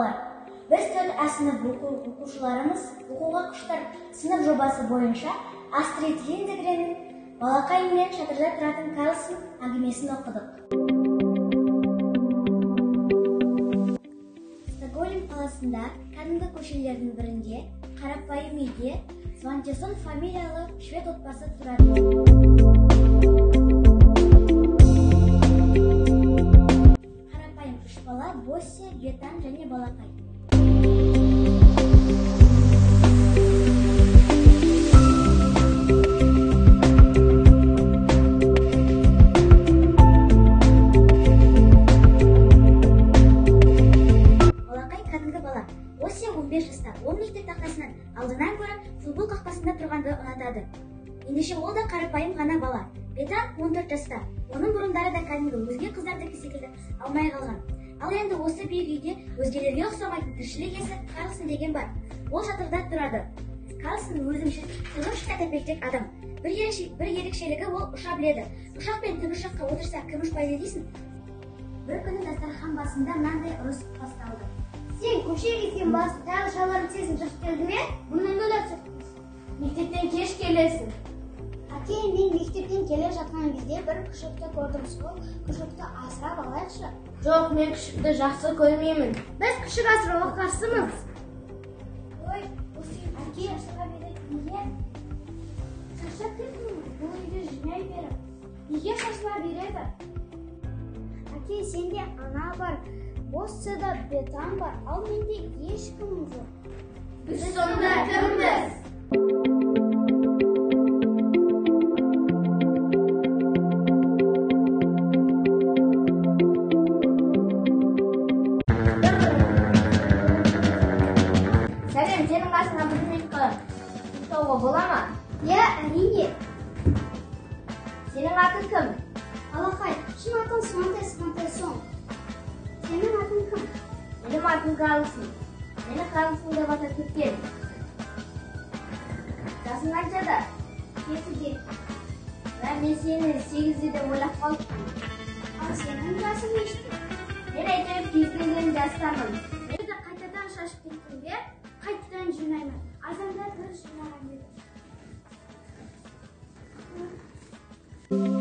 Балалар, біз 4А сынып оқушыларымыз оқуға құштар сынып жобасы бойынша Астрид Линдгреннің Балақай мен шатырда тұратын Карлсон әңгімесін оқыдық. Стокгольм қаласында кәдімгі көшелердің бірінде қарапайым үйде Свантесон фамилиялы швед отбасы тұрады. Қарапайым үш бала: Боссе, Бетан және Балақай. Балақай кәдімгі бала. Боссе 15 жаста. Ол мектеп тақтасынан алдынан гөрі футбол қақпасында тұрғанды ұнатады. Ендеше ол да қарапайым ғана бала. Бетан 14 жаста. Оның бұрындары да кәдімгі өзге қыздардікі секілді алмай қалған. Ал енді осы биік үйде өзгелерге ұқсамайтын тіршілік иесі Карлсон деген бар. Ол шатырда тұрады. Карлсон өзімшіл, тығыршықтай тәпелтек адам. Бір ерекшелігі ол ұша біледі. Ұшақ пен тікұшаққа отырса кім ұшпайды дейсің? Бір күні дастархан басында мынандай ұрыс басталды. Сен көше кеткен басты тағы шалбарын тесін шашып келді ме? Бұнан да түсіппіз. Мектептен кеш келесің. Әке, мен мектептен келе жатқан кезде бір күшікті көрдім. Сол күшікті асырап алайықшы. Жоқ, мен күшікті жақсы көрмеймін. Біз күшік асырауға қарсымыз. Ой, осы әке шаша береді. Неге? Шаршап кеттім, бұл үйді жинай беріп. Неге шашыла береді? Әке, сенде ана бар, Босседа Бетан бар, ал менде ешкім жоқ. Біз сонда кімбіз? Сәлем, сенің қасыңа бір минутқа тоқтауға бола ма? Иә, әрине. Сенің атың кім? Балақай, шын атым Сванте Свантесон. Сенің атың кім? Менің атым Карлсон. Мені Карлсон деп атап кеткен. Жасың қаншада? 7-де. Мә, мен сені 8-де деп ойлап қалыппын. Ал сенің жасың нешеде? Мен әйтеуір кез келген жастамын. Енді қайтадан шашып кеттің бе? Қайтадан жинаймын. Азанда дұрыс жинаған едім.